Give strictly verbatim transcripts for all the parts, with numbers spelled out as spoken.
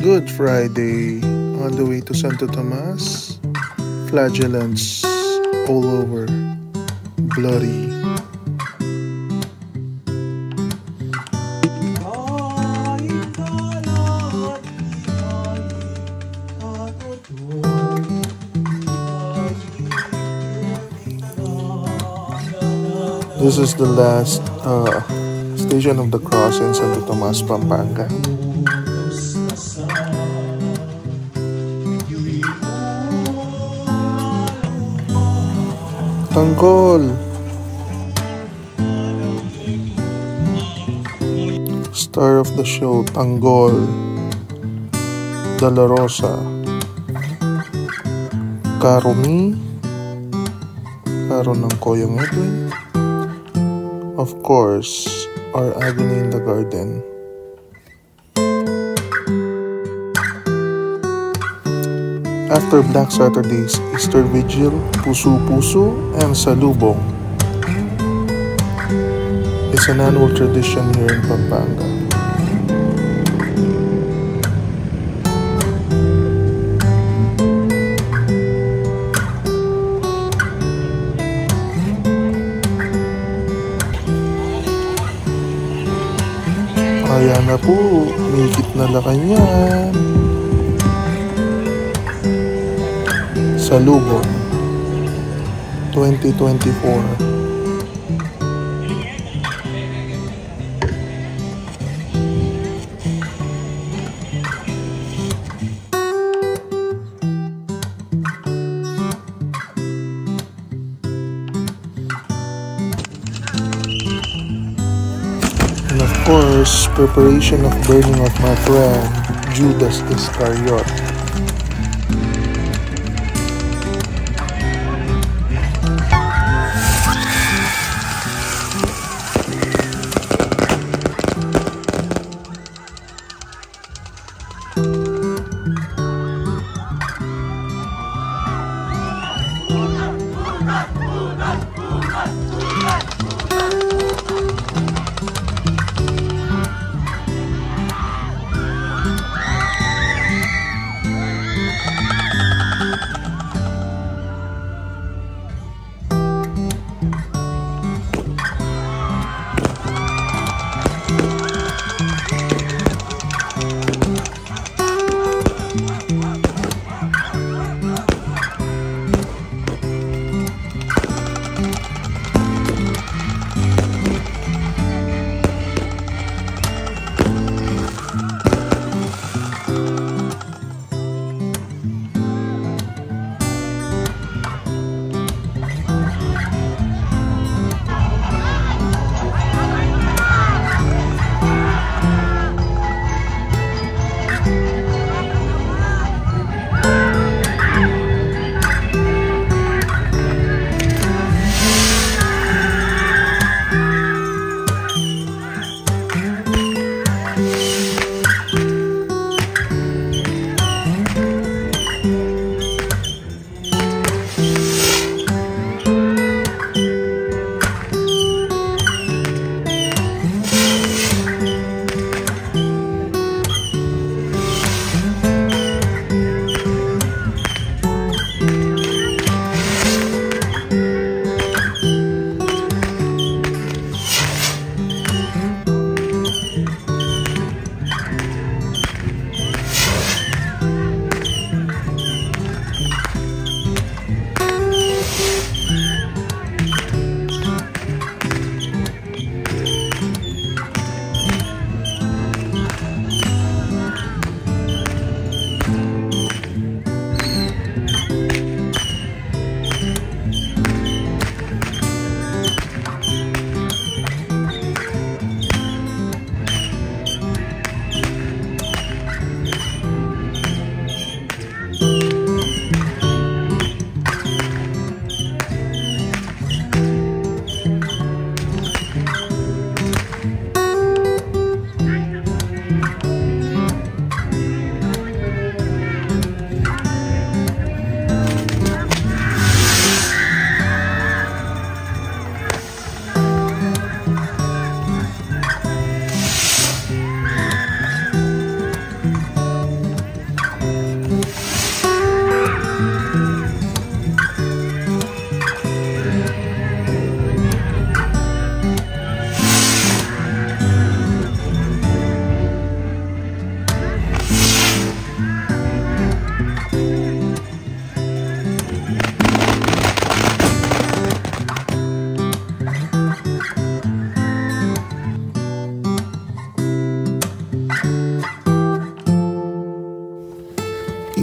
Good Friday, on the way to Santo Tomas. Flagellants all over. Bloody. This is the last, uh, station of the cross in Santo Tomas, Pampanga. Tanggol. Star of the show, Tanggol. De La Rosa. Karo mi. Karo ng Koyong Edwin. Of course, Our Agony in the Garden. After Black Saturday's Easter Vigil, Pusu-Pusu and Salubong. It's an annual tradition here in Pampanga. Ayan na po, migit na Lacanyan. Salubong, twenty twenty-four. And of course, preparation of burning of my friend, Judas Iscariot.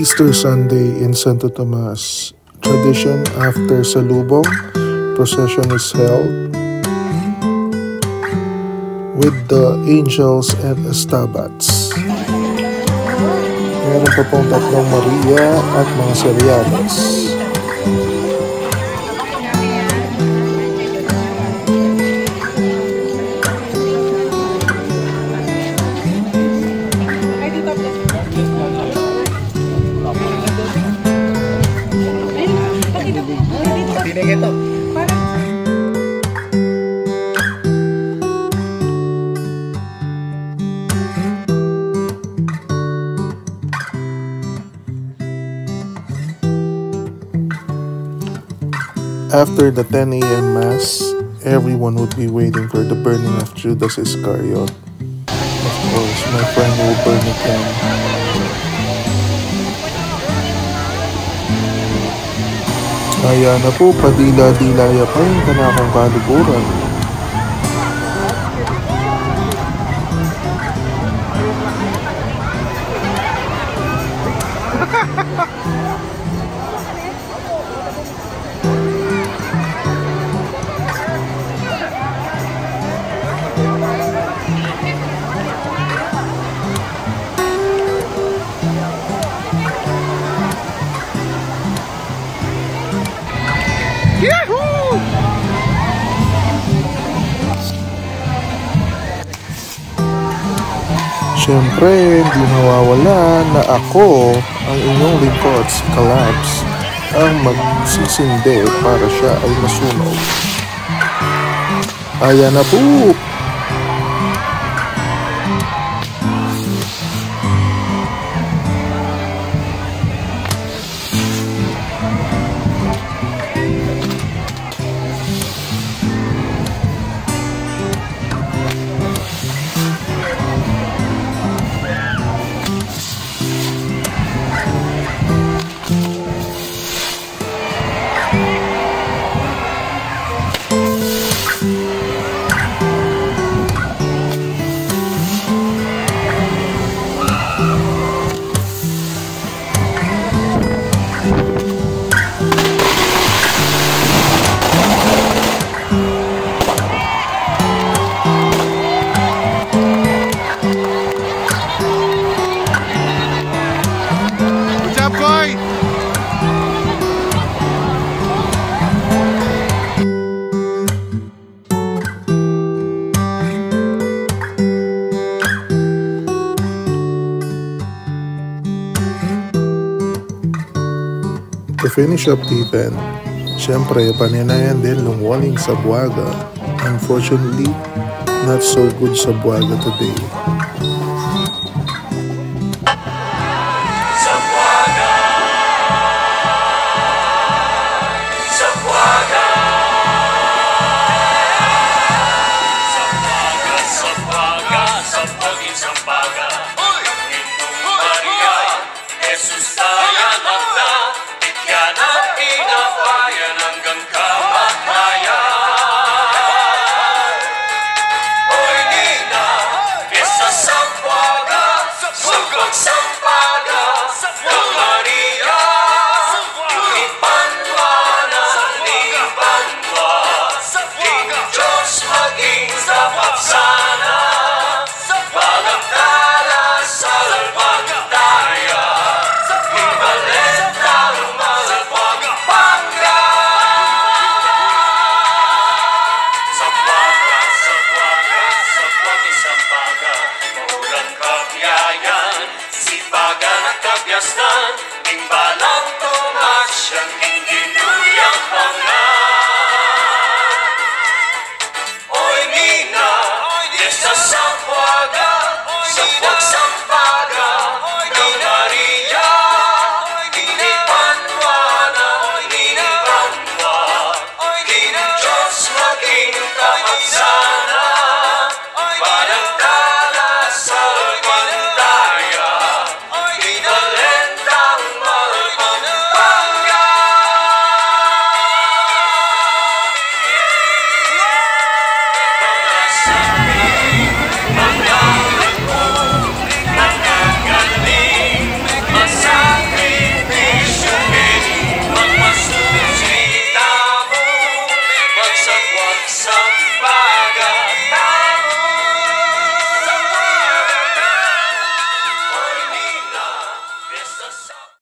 Easter Sunday in Santo Tomas. Tradition: after salubong, procession is held with the angels and stabats. Meron pa pong tatlong Maria at mga sereales. After the ten a m Mass, everyone would be waiting for the burning of Judas Iscariot. Of course, my friend will burn again. Aya na pu, padila-dila ya pa ing kanakung kaluguran. Yahoo! Siyempre, di mawawala na ako, ang inyong lingkod, si Kalabs, ang magsisindi para siya ay masunog. Ayan na po! Good job, Koy! To finish up the event, siyempre, paninayan din lungwaling sabuaga. Unfortunately, not so good sabuaga today.